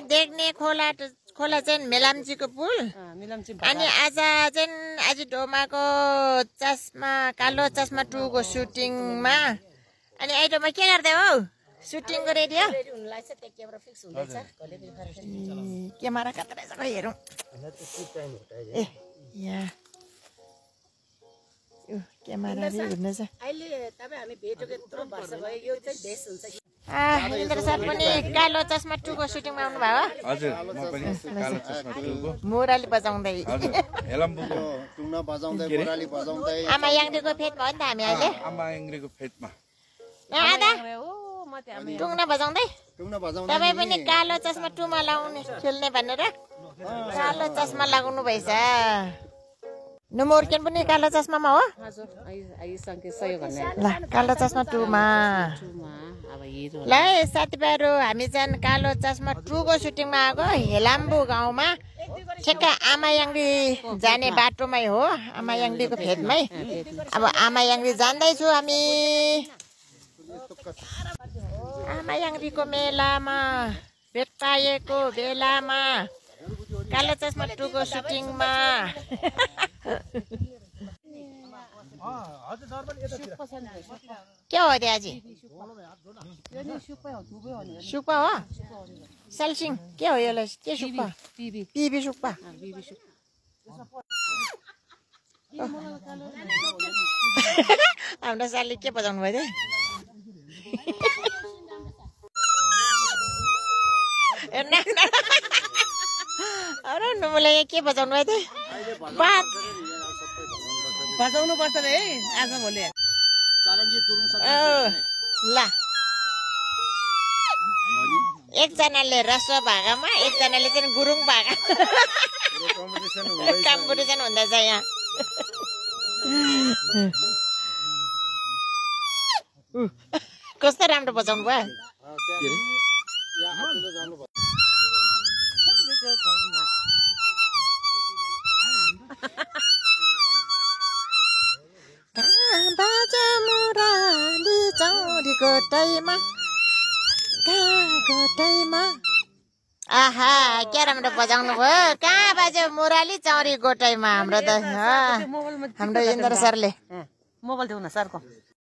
देख्ने खोला चाहिँ मेलाम्चीको पुल अनि आज डोमाको चस्मा कालो चस्मा 2 को सुटिङमा अनि आइटममा के गर्दै हौ सुटिङको रेडी हो क्यामेरा कता रहेछ खै हेरौँ ए यहाँ क्यामेरा रे हुनेछ इन्द्र सर पनि कालो चस्मा 2 को सुटिङमा आउनु भयो हजुर म पनि कालो चस्मा 2 को मुराली बजाउँदै हजुर हेलम्बुको टुङ्ना बजाउँदै मुराली बजाउँदै आमा याङडीको फेदमा हो नि त हामी अहिले आमा याङडीको फेदमा आधा टुङ्ना बजाउँदै तपाईँ पनि कालो चस्मा 2 मा लाउने खेल्ने भनेर कालो चस्मा लगाउनु भएछ नमोर्केन पनि कालो चस्मामा हो ल कालो चस्मा 2 मा ल साथीभाइहरू हामी चाहिँ कालो चस्मा 2 को सुटिङमा आएको हेलाम्बु गाउँमा ठेक्क आमा याङडी जाने बाटोमै हो आमा याङडीको फेदमै अब आमा याङडी जान्दैछु हामी आमा याङडीको मेलामा भेट पाएको बेलामा कालो चस्मा 2 को सुटिङमा के हो त्यहाँजी सुक्पा हो सालसिङ के हो यसलाई के सुक्पा पिबी सुक्पा हाम्रो सालले के बजाउनु भयो अरे नमुले के बजाउनु भयो बजाउनु पर्छ रे आज भोलि ल एकजनाले रस्व भागामा एकजनाले चाहिँ गुरुङ भागा कम्पिटिसन हुँदैछ यहाँ कस्तो राम्रो बजाउनु भयो आहा क्या राम्रो बजाउनु भयो कहाँ बाजे मुराली चौरी गोटाइमा हाम्रो त हाम्रो इन्द्र सरले मोबाइल देऊ न सरको